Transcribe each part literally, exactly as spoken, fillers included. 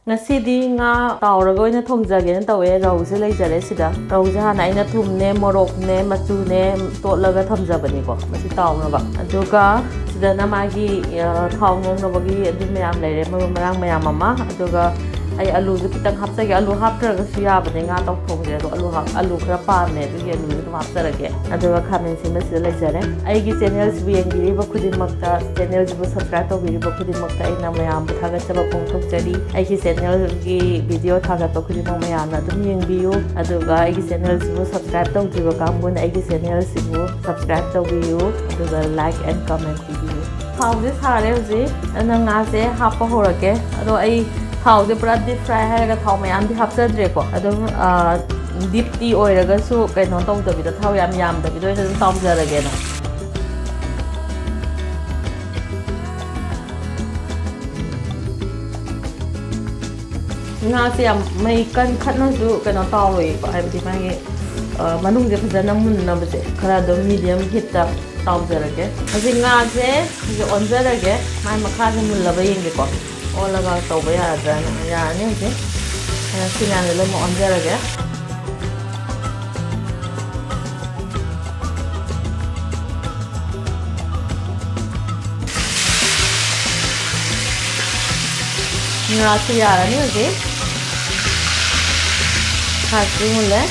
ꯉꯁꯤꯗꯤ ꯉꯥ ꯇꯥꯎꯔꯒ ꯑꯣꯏꯅ ꯊꯣꯡꯖꯒꯦꯅ ꯇꯧꯋꯦ꯫ ꯔꯧꯁꯦ ꯂꯩꯖꯔꯦ ꯁꯤꯗ꯫ ꯔꯧꯁꯦ ꯍꯥꯟꯅ ꯑꯩꯅ ꯊꯨꯝꯅꯦ, ꯃꯣꯔꯣꯛꯅꯦ, ꯃꯆꯨꯅꯦ ꯇꯣꯠꯂꯒ ꯊꯝꯖꯕꯅꯤꯀꯣ, ꯃꯁꯤ ꯇꯥꯎꯅꯕ꯫ ꯑꯗꯨꯒ ꯁꯤꯗꯅ ꯃꯥꯒꯤ, ꯑ, ꯊꯥꯎ ꯉꯧꯅꯕꯒꯤ ꯑꯗꯨ ꯃꯌꯥꯝ ꯂꯩꯔꯦ, ꯃꯔꯨ ꯃꯔꯥꯡ ꯃꯌꯥꯝ ꯑꯃ꯫ ꯑꯗꯨꯒ ꯑꯩ ꯑꯂꯨꯁꯨ ꯈꯤꯇꯪ ꯍꯥꯞꯆꯒꯦ꯫ ꯑꯂꯨ ꯍꯥꯞꯇ꯭ꯔꯒꯁꯨ ꯌꯥꯕꯅꯦ ꯉꯥ ꯇꯥꯎꯊꯣꯡꯁꯦ, ꯑꯗꯣ ꯑꯂꯨ ꯍꯥꯞ-, ꯑꯂꯨ ꯈꯔ ꯄꯥꯝꯃꯦ, ꯑꯗꯨꯒꯤ ꯑꯂꯨꯁꯨ ꯑꯗꯨꯝ ꯍꯥꯞꯆꯔꯒꯦ꯫ ꯑꯗꯨꯒ ꯈꯥꯃꯦꯟ ꯑꯁꯤꯟꯕꯁꯤꯗ ꯂꯩꯖꯔꯦ꯫ ꯑꯩꯒꯤ ꯆꯦꯅꯦꯜꯁꯤꯕꯨ ꯌꯦꯡꯕꯤꯔꯤꯕ ꯈꯨꯗꯤꯡꯃꯛꯇ, ꯆꯦꯅꯦꯜꯁꯤꯕꯨ subscribe ꯇꯧꯕꯤꯔꯤꯕ ꯈꯨꯗꯤꯡꯃꯛꯇ ꯑꯩꯅ ꯃꯌꯥꯝꯕꯨ ꯊꯥꯒꯠꯆꯕ ꯐꯣꯡꯗꯣꯛꯆꯔꯤ꯫ ꯑꯩꯒꯤ ꯆꯦꯅꯦꯜꯒꯤ ꯚꯤꯗꯤꯑꯣ ꯊꯥꯒꯠꯄ ꯈꯨꯗꯤꯡꯃꯛ ꯃꯌꯥꯝꯅ ꯑꯗꯨꯝ ꯌꯦꯡꯕꯤꯌꯨ꯫ ꯑꯗꯨꯒ ꯑꯩꯒꯤ ꯆꯦꯅꯦꯜꯁꯤꯕꯨ subscribe ꯇꯧꯗ꯭ꯔꯤꯕ ꯀꯥꯡꯕꯨꯅ ꯑꯩꯒꯤ ꯆꯦꯅꯦꯜꯁꯤꯕꯨ subscribe ꯇꯧꯕꯤꯌꯨ꯫ ꯑꯗꯨꯒ like and comment ꯄꯤꯕꯤꯌꯨ꯫ ꯊꯥꯎꯁꯦ ꯁꯥꯔꯦ ꯍꯧꯖꯤꯛ, ꯑꯗꯨꯅ ꯉꯥꯁꯦ ꯍꯥꯞꯄ ꯍꯧꯔꯒꯦ꯫ ꯑꯗꯣ ꯑꯩ ꯊꯥꯎꯁꯦ ꯄꯨꯔꯥ deep fry ꯍꯥꯏꯔꯒ ꯊꯥꯎ ꯃꯌꯥꯝꯗꯤ ꯍꯥꯞꯆꯗ꯭ꯔꯦꯀꯣ꯫ ꯑꯗꯨꯝ, ꯑ, deepꯇꯤ ꯑꯣꯏꯔꯒꯁꯨ ꯀꯩꯅꯣ ꯇꯧꯗꯕꯤꯗ, ꯊꯥꯎ ꯌꯥꯝ ꯌꯥꯝꯗꯕꯤꯗ ꯑꯣꯏꯅ ꯑꯗꯨꯝ ꯇꯥꯎꯖꯔꯒꯦꯅ꯫ ꯉꯥꯁꯦ ꯌꯥꯝ ꯃꯩ ꯀꯟꯈꯠꯅꯁꯨ ꯀꯩꯅꯣ ꯇꯥꯎꯔꯣꯏꯕ, ꯍꯥꯏꯕꯗꯤ ꯃꯥꯒꯤ, ꯑ, ꯃꯅꯨꯡꯁꯦ ꯐꯖꯅ ꯃꯨꯟꯅꯕꯁꯦ ꯈꯔ ꯑꯗꯨꯝ medium heatꯇ ꯇꯥꯎꯖꯔꯒꯦ꯫ ꯍꯧꯖꯤꯛ ꯉꯥꯁꯦ ꯍꯧꯖꯤꯛ ꯑꯣꯟꯖꯔꯒꯦ, ꯃꯥꯏ ꯃꯈꯥꯁꯦ ꯃꯨꯜꯂꯕ ꯌꯦꯡꯒꯦꯀꯣ꯫ ꯑꯣꯜꯂꯒ ꯇꯧꯕ ꯌꯥꯔꯗ꯭ꯔꯥꯅ꯫ ꯌꯥꯔꯅꯤ ꯍꯧꯖꯤꯛ꯫ ꯑ, ꯁꯤ ꯃꯌꯥꯝꯁꯦ ꯂꯣꯏꯅꯃꯛ ꯑꯣꯟꯖꯔꯒꯦ꯫ ꯉꯥꯁꯤ ꯌꯥꯔꯅꯤ ꯍꯧꯖꯤꯛ꯫ ꯉꯥꯁꯤ ꯃꯨꯜꯂꯦ꯫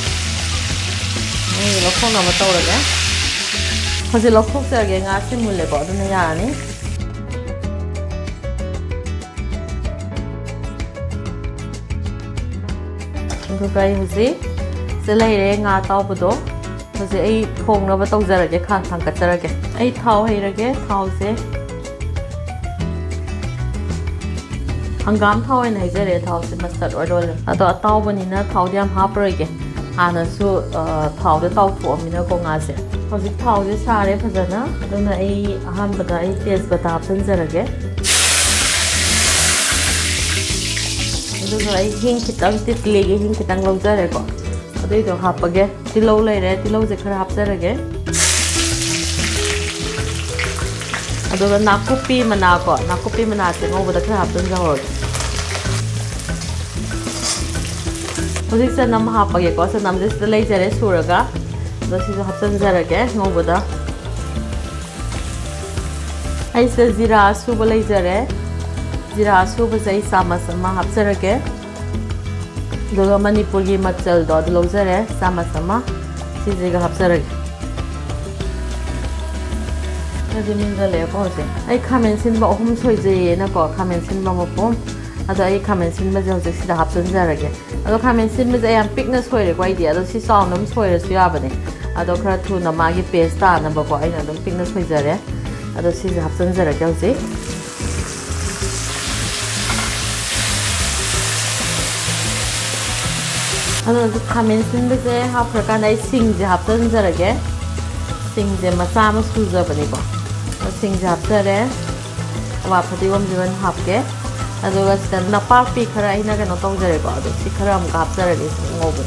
ꯑꯩ ꯂꯧꯊꯣꯛꯅꯕ ꯇꯧꯔꯒꯦ꯫ ꯍꯧꯖꯤꯛ ꯂꯧꯊꯣꯛꯆꯔꯒꯦ, ꯉꯥꯁꯤ ꯃꯨꯜꯂꯦꯀꯣ, ꯑꯗꯨꯅ ꯌꯥꯔꯅꯤ꯫ ꯑꯗꯨꯒ ꯑꯩ ꯍꯧꯖꯤꯛ ꯁꯤꯗ ꯂꯩꯔꯦ ꯉꯥ ꯑꯇꯥꯎꯕꯗꯣ꯫ ꯍꯧꯖꯤꯛ ꯑꯩ ꯊꯣꯡꯅꯕ ꯇꯧꯖꯔꯒꯦ, ꯈꯥꯡ ꯊꯥꯡꯒꯠꯆꯔꯒꯦ꯫ ꯑꯩ ꯊꯥꯎ ꯍꯩꯔꯒꯦ꯫ ꯊꯥꯎꯁꯦ ꯍꯪꯒꯥꯝ ꯊꯥꯎ ꯑꯣꯏꯅ ꯍꯩꯖꯔꯦ, ꯊꯥꯎꯁꯦ mustard oil ꯑꯣꯏꯅ꯫ ꯑꯗꯣ ꯑꯇꯥꯎꯕꯅꯤꯅ ꯊꯥꯎꯗꯤ ꯌꯥꯝ ꯍꯥꯞꯄꯔꯣꯏꯒꯦ, ꯍꯥꯟꯅꯁꯨ, ꯑ, ꯊꯥꯎꯗ ꯇꯥꯎꯊꯣꯛꯑꯃꯤꯅꯀꯣ ꯉꯥꯁꯦ꯫ ꯍꯧꯖꯤꯛ ꯊꯥꯎꯁꯦ ꯁꯥꯔꯦ ꯐꯖꯅ, ꯑꯗꯨꯅ ꯑꯩ ꯑꯍꯥꯟꯕꯗ ꯑꯩ ꯇꯦꯖꯄꯇꯥ ꯍꯥꯞꯆꯤꯟꯖꯔꯒꯦ꯫ ꯑꯗꯨꯒ ꯑꯩ ꯍꯤꯡ ꯈꯤꯇꯪ, ꯇꯤꯠꯂꯤꯒꯤ ꯍꯤꯡ ꯈꯤꯇꯪ ꯂꯧꯖꯔꯦꯀꯣ, ꯑꯗꯨꯏꯗꯣ ꯍꯥꯞꯄꯒꯦ꯫ ꯇꯤꯜꯍꯧ ꯂꯩꯔꯦ, ꯇꯤꯜꯍꯧꯁꯦ ꯈꯔ ꯍꯥꯞꯆꯔꯒꯦ꯫ ꯑꯗꯨꯒ ꯅꯥꯀꯨꯞꯄꯤ ꯃꯅꯥ ꯀꯣ, ꯅꯥꯀꯨꯞꯄꯤ ꯃꯅꯥꯁꯦ ꯉꯧꯕꯗ ꯈꯔ ꯍꯥꯞꯆꯤꯟꯖꯍꯧꯔꯒꯦ꯫ ꯍꯧꯖꯤꯛ ꯆꯅꯝ ꯍꯥꯞꯄꯒꯦꯀꯣ꯫ ꯆꯅꯝꯁꯦ ꯁꯤꯗ ꯂꯩꯖꯔꯦ ꯁꯨꯔꯒ, ꯑꯗꯣ ꯁꯤꯁꯨ ꯍꯥꯞꯆꯤꯟꯖꯔꯒꯦ ꯉꯧꯕꯗ꯫ ꯑꯩ ꯁꯤꯗ ꯖꯤꯔꯥ ꯑꯁꯨꯕ ꯂꯩꯖꯔꯦ꯫ ꯖꯤꯔꯥ ꯑꯁꯨꯕꯁꯦ ꯑꯩ ꯆꯥꯃꯁ ꯑꯃ ꯍꯥꯞꯆꯔꯒꯦ꯫ ꯑꯗꯨꯒ ꯃꯅꯤꯄꯨꯔꯒꯤ ꯃꯆꯜꯗꯣ ꯑꯗꯨ ꯂꯧꯖꯔꯦ, ꯆꯥꯃꯁ ꯑꯃ꯫ ꯁꯤꯁꯤꯒ ꯍꯥꯞꯆꯔꯒꯦ꯫ ꯈꯔꯗꯤ ꯃꯨꯟꯖꯜꯂꯛꯑꯦꯀꯣ ꯍꯧꯖꯤꯛ꯫ ꯑꯩ ꯈꯥꯃꯦꯟ ꯁꯤꯟꯕ ꯑꯍꯨꯝ ꯁꯣꯏꯖꯩꯌꯦꯅꯀꯣ, ꯈꯥꯃꯦꯟ ꯁꯤꯟꯕ ꯃꯄꯨꯝ꯫ ꯑꯗꯣ ꯑꯩ ꯈꯥꯃꯦꯟ ꯁꯤꯟꯕꯁꯦ ꯍꯧꯖꯤꯛ ꯁꯤꯗ ꯍꯥꯞꯆꯤꯟꯖꯔꯒꯦ꯫ ꯑꯗꯣ ꯈꯥꯃꯦꯟ ꯁꯤꯟꯕꯁꯦ ꯑꯩ ꯌꯥꯝ ꯄꯤꯛꯅ ꯁꯣꯏꯔꯦꯀꯣ ꯑꯩꯗꯤ꯫ ꯑꯗꯣ ꯁꯤ ꯆꯥꯎꯅ ꯑꯗꯨꯝ ꯁꯣꯏꯔꯁꯨ ꯌꯥꯕꯅꯦ꯫ ꯑꯗꯣ ꯈꯔ ꯊꯨꯅ ꯃꯥꯒꯤ paste ꯇꯥꯅꯕꯀꯣ ꯑꯩꯅ ꯑꯗꯨꯝ ꯄꯤꯛꯅ ꯁꯣꯏꯖꯔꯦ꯫ ꯑꯗꯣ ꯁꯤꯁꯦ ꯍꯥꯞꯆꯤꯟꯖꯔꯒꯦ ꯍꯧꯖꯤꯛ꯫ ꯑꯗꯣ ꯍꯧꯖꯤꯛ ꯈꯥꯃꯦꯟ ꯁꯤꯟꯕꯁꯦ ꯍꯥꯞꯈ꯭ꯔꯀꯥꯟꯗ ꯑꯩ ꯁꯤꯡꯁꯦ ꯍꯥꯞꯆꯤꯟꯖꯔꯒꯦ꯫ ꯁꯤꯡꯁꯦ ꯃꯆꯥ ꯑꯃ ꯁꯨꯖꯕꯅꯤꯀꯣ꯫ ꯑꯗꯣ ꯁꯤꯡꯁꯦ ꯍꯥꯞꯆꯔꯦ꯫ ꯑꯋꯥ ꯐꯗꯤꯒꯣꯝꯁꯦ ꯑꯣꯏꯅ ꯍꯥꯞꯀꯦ꯫ ꯑꯗꯨꯒ ꯁꯤꯗ ꯅꯄꯥꯛꯄꯤ ꯈꯔ ꯑꯩꯅ ꯀꯩꯅꯣ ꯇꯧꯖꯔꯦꯀꯣ꯫ ꯑꯗꯣ ꯁꯤ ꯈꯔ ꯑꯃꯨꯛꯀ ꯍꯥꯞꯆꯔꯒꯦ ꯁꯤ ꯉꯧꯕꯗ꯫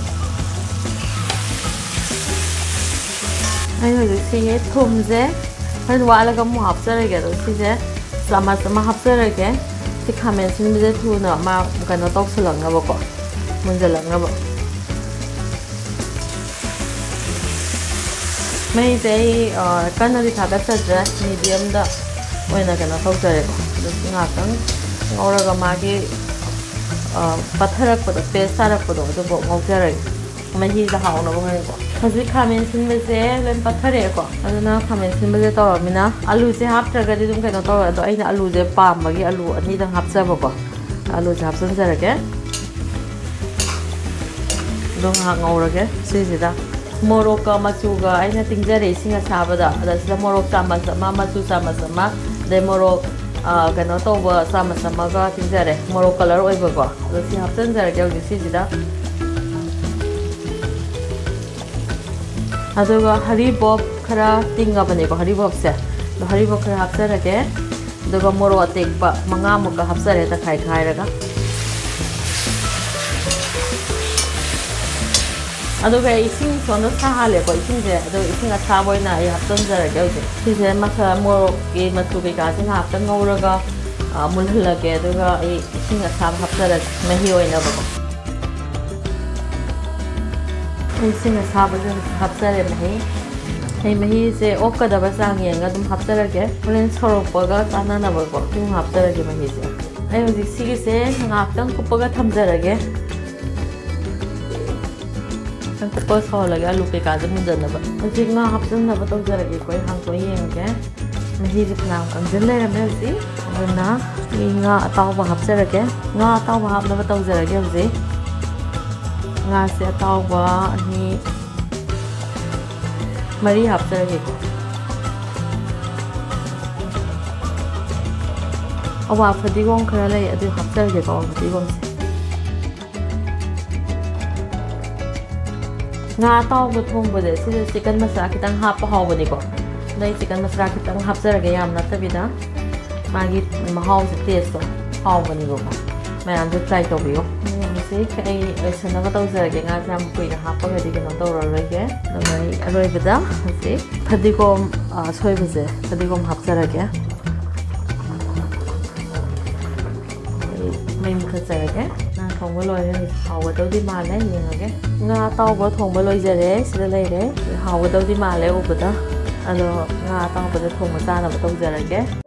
ꯑꯩ ꯍꯧꯖꯤꯛ ꯁꯤꯒꯤ ꯊꯨꯝꯁꯦ ꯍꯣꯔꯦꯟ ꯋꯥꯠꯂꯒ ꯑꯃꯨꯛ ꯍꯥꯞꯆꯔꯒꯦ꯫ ꯑꯗꯣ ꯁꯤꯁꯦ ꯆꯥꯃꯁ ꯑꯃ ꯍꯥꯞꯆꯔꯒꯦ꯫ ꯁꯤ ꯈꯥꯃꯦꯟ ꯑꯁꯤꯟꯕꯁꯦ ꯊꯨꯅ ꯃꯥ ꯀꯩꯅꯣ ꯇꯧꯁꯜꯂꯛꯅꯕꯀꯣ, ꯃꯨꯟꯖꯜꯂꯛꯅꯕ꯫ ꯃꯩꯁꯦ ꯑꯩ, ꯑ, ꯀꯟꯅꯗꯤ ꯊꯥꯒꯠꯆꯗ꯭ꯔꯦ, mediumꯗ ꯑꯣꯏꯅ ꯀꯩꯅꯣ ꯇꯧꯖꯔꯦꯀꯣ꯫ ꯑꯗꯨ ꯉꯥꯛꯇꯪ ꯉꯧꯔꯒ ꯃꯥꯒꯤ, ꯑ, ꯄꯠꯊꯔꯛꯄꯗꯣ, paste ꯇꯥꯔꯛꯄꯗꯣ, ꯑꯗꯨꯐꯥꯎ ꯉꯧꯖꯔꯒꯦ꯫ ꯃꯍꯤꯗ ꯍꯥꯎꯅꯕ ꯍꯣꯔꯦꯟꯀꯣ꯫ ꯍꯧꯖꯤꯛ ꯈꯥꯃꯦꯟ ꯁꯤꯟꯕꯁꯦ ꯂꯣꯏ ꯄꯠꯊꯔꯛꯑꯦꯀꯣ꯫ ꯑꯗꯨꯅ ꯈꯥꯃꯦꯟ ꯁꯤꯟꯕꯁꯦ ꯇꯧꯔꯕꯅꯤꯅ ꯑꯂꯨꯁꯦ ꯍꯥꯞꯇ꯭ꯔꯒꯗꯤ ꯑꯗꯨꯝ ꯀꯩꯅꯣ ꯇꯧꯔꯦ꯫ ꯑꯗꯣ ꯑꯩꯅ ꯑꯂꯨꯁꯦ ꯄꯥꯝꯕꯒꯤ ꯑꯂꯨ ꯑꯅꯤꯗꯪ ꯍꯥꯞꯆꯕꯀꯣ꯫ ꯑꯂꯨꯁꯦ ꯍꯥꯞꯆꯤꯟꯖꯔꯒꯦ꯫ ꯑꯗꯣ ꯉꯥꯏꯍꯥꯛ ꯉꯧꯔꯒꯦ ꯁꯤꯁꯤꯗ꯫ ꯃꯣꯔꯣꯛꯀ ꯃꯆꯨꯒ ꯑꯩꯅ ꯇꯤꯡꯖꯔꯦ ꯏꯁꯤꯡ ꯑꯁꯥꯕꯗ꯫ ꯑꯗ ꯁꯤꯗ ꯃꯣꯔꯣꯛ ꯆꯥꯃꯁ ꯑꯃ, ꯃꯆꯨ ꯆꯥꯃꯁ ꯑꯃ, ꯑꯗꯩ ꯃꯣꯔꯣꯛ, ꯑ, ꯀꯩꯅꯣ ꯇꯧꯕ ꯆꯥꯃꯁ ꯑꯃꯒ ꯇꯤꯡꯖꯔꯦ, ꯃꯣꯔꯣꯛ colour ꯑꯣꯏꯕꯀꯣ꯫ ꯑꯗꯣ ꯁꯤ ꯍꯥꯞꯆꯤꯟꯖꯔꯒꯦ ꯍꯧꯖꯤꯛ ꯁꯤꯁꯤꯗ꯫ ꯑꯗꯨꯒ ꯍꯔꯤꯕꯣꯞ ꯈꯔ ꯇꯤꯡꯉꯕꯅꯦꯀꯣ, ꯍꯔꯤꯕꯣꯞꯁꯦ꯫ ꯑꯗꯣ ꯍꯔꯤꯕꯣꯞ ꯈꯔ ꯍꯥꯞꯆꯔꯒꯦ꯫ ꯑꯗꯨꯒ ꯃꯣꯔꯣꯛ ꯑꯇꯦꯛꯄ ꯃꯉꯥꯃꯨꯛꯀ ꯍꯥꯞꯆꯔꯦ, ꯇꯪꯈꯥꯏ ꯈꯥꯏꯔꯒ꯫ ꯑꯗꯨꯒ ꯑꯩ ꯏꯁꯤꯡ ꯁꯣꯝꯗ ꯁꯥꯍꯜꯂꯦꯀꯣ, ꯏꯁꯤꯡꯁꯦ꯫ ꯑꯗꯣ ꯏꯁꯤꯡ ꯑꯁꯥꯕ ꯑꯣꯏꯅ ꯑꯩ ꯍꯥꯞꯆꯤꯟꯖꯔꯒꯦ ꯍꯧꯖꯤꯛ꯫ ꯁꯤꯁꯦ ꯃꯁꯥ ꯃꯣꯔꯣꯛꯀꯤ ꯃꯆꯨ ꯀꯩꯀꯥꯁꯦ ꯉꯥꯏꯍꯥꯛꯇꯪ ꯉꯧꯔꯒ, ꯑ, ꯃꯨꯜꯍꯜꯂꯒꯦ꯫ ꯑꯗꯨꯒ ꯑꯩ ꯏꯁꯤꯡ ꯑꯁꯥꯕ ꯍꯥꯞꯆꯔꯒꯦ, ꯃꯍꯤ ꯑꯣꯏꯅꯕꯀꯣ꯫ ꯏꯁꯤꯡ ꯑꯁꯥꯕꯁꯨ ꯍꯥꯞꯆꯔꯦ ꯃꯍꯤ꯫ ꯑꯩ ꯃꯍꯤꯁꯦ ꯑꯣꯛꯀꯗꯕ ꯆꯥꯡ ꯌꯦꯡꯉꯒ ꯑꯗꯨꯝ ꯍꯥꯞꯆꯔꯒꯦ꯫ ꯍꯣꯔꯦꯟ ꯁꯧꯔꯛꯄꯒ ꯆꯥꯅꯅꯕꯀꯣ ꯑꯗꯨꯝ ꯍꯥꯞꯆꯔꯒꯦ ꯃꯍꯤꯁꯦ꯫ ꯑꯩ ꯍꯧꯖꯤꯛ ꯁꯤꯒꯤꯁꯦ ꯉꯥꯏꯍꯥꯛꯇꯪ ꯀꯨꯞꯄꯒ ꯊꯝꯖꯔꯒꯦ꯫ ꯉꯥꯏꯍꯥꯛꯇꯪ ꯀꯨꯞꯄꯒ ꯁꯧꯍꯜꯂꯒꯦ, ꯑꯂꯨ ꯀꯩꯀꯥꯁꯦ ꯃꯨꯟꯖꯟꯅꯕ꯫ ꯍꯧꯖꯤꯛ ꯉꯥ ꯍꯥꯞꯆꯟꯅꯕ ꯇꯧꯖꯔꯒꯦꯀꯣ꯫ ꯑꯩ ꯍꯥꯡꯇꯣꯛꯑ ꯌꯦꯡꯉꯒꯦ꯫ ꯃꯍꯤꯁꯦ ꯐꯅꯌꯥꯝ ꯀꯪꯁꯤꯟ ꯂꯩꯔꯝꯃꯦ ꯍꯧꯖꯤꯛ꯫ ꯑꯗꯨꯅ ꯑꯩ ꯉꯥ ꯑꯇꯥꯎꯕ ꯍꯥꯞꯆꯔꯒꯦ꯫ ꯉꯥ ꯑꯇꯥꯎꯕ ꯍꯥꯞꯅꯕ ꯇꯧꯖꯔꯒꯦ ꯍꯧꯖꯤꯛ꯫ ꯉꯥꯁꯦ ꯑꯇꯥꯎꯕ ꯑꯅꯤ, ꯃꯔꯤ ꯍꯥꯞꯆꯔꯒꯦꯀꯣ꯫ ꯑꯋꯥ ꯐꯗꯤꯒꯣꯝ ꯈꯔ ꯂꯩ, ꯑꯗꯨ ꯍꯥꯞꯆꯔꯒꯦꯀꯣ, ꯑꯋꯥ ꯐꯗꯤꯒꯣꯝꯁꯦ꯫ ꯉꯥ ꯑꯇꯥꯎꯕ ꯊꯣꯡꯕꯁꯦ ꯁꯤꯗ ꯆꯤꯛꯀꯟ ꯃꯁꯥꯂꯥ ꯈꯤꯇꯪ ꯍꯥꯞꯄ ꯍꯥꯎꯕꯅꯤꯀꯣ꯫ ꯅꯣꯏ ꯆꯤꯛꯀꯟ ꯃꯁꯥꯂꯥ ꯈꯤꯇꯪ ꯍꯥꯞꯆꯔꯒꯦ, ꯌꯥꯝ ꯅꯠꯇꯕꯤꯗ꯫ ꯃꯥꯒꯤ ꯃꯍꯥꯎꯁꯦ, ꯇꯦꯁꯇꯣ ꯍꯥꯎꯕꯅꯦꯕꯀꯣ꯫ ꯃꯌꯥꯝꯁꯨ ꯇ꯭ꯔꯥꯏ ꯇꯧꯕꯤꯌꯣ꯫ ꯃꯌꯥꯝꯁꯦ ꯑꯩ ꯂꯣꯏꯁꯤꯟꯅꯕ ꯇꯧꯖꯔꯒꯦ꯫ ꯉꯥꯁꯦ ꯌꯥꯝ ꯀꯨꯏꯅ ꯍꯥꯞꯄꯒꯗꯤ ꯀꯩꯅꯣ ꯇꯧꯔꯔꯣꯏꯒꯦ꯫ ꯑꯗꯨꯅ ꯑꯩ ꯑꯔꯣꯏꯕꯗ ꯍꯧꯖꯤꯛ ꯐꯗꯤꯒꯣꯝ, ꯑ, ꯑꯁꯣꯏꯕꯁꯦ, ꯐꯗꯤꯒꯣꯝ ꯍꯥꯞꯆꯔꯒꯦ꯫ ꯑꯩ ꯃꯩ ꯃꯨꯊꯠꯆꯔꯒꯦ꯫ ꯉꯥ ꯊꯣꯡꯕ ꯂꯣꯏꯔꯦ꯫ ꯍꯥꯎꯒꯗꯧꯗꯤ ꯃꯥꯜꯂꯦ, ꯌꯦꯡꯉꯒꯦ꯫ ꯉꯥ ꯑꯇꯥꯎꯕ ꯊꯣꯡꯕ ꯂꯣꯏꯖꯔꯦ꯫ ꯁꯤꯗ ꯂꯩꯔꯦ꯫ ꯍꯥꯎꯒꯗꯧꯗꯤ ꯃꯥꯜꯂꯦ ꯎꯕꯗ꯫ ꯑꯗꯣ ꯉꯥ ꯑꯇꯥꯎꯕꯗ ꯊꯣꯡꯕ ꯆꯥꯅꯕ ꯇꯧꯖꯔꯒꯦ꯫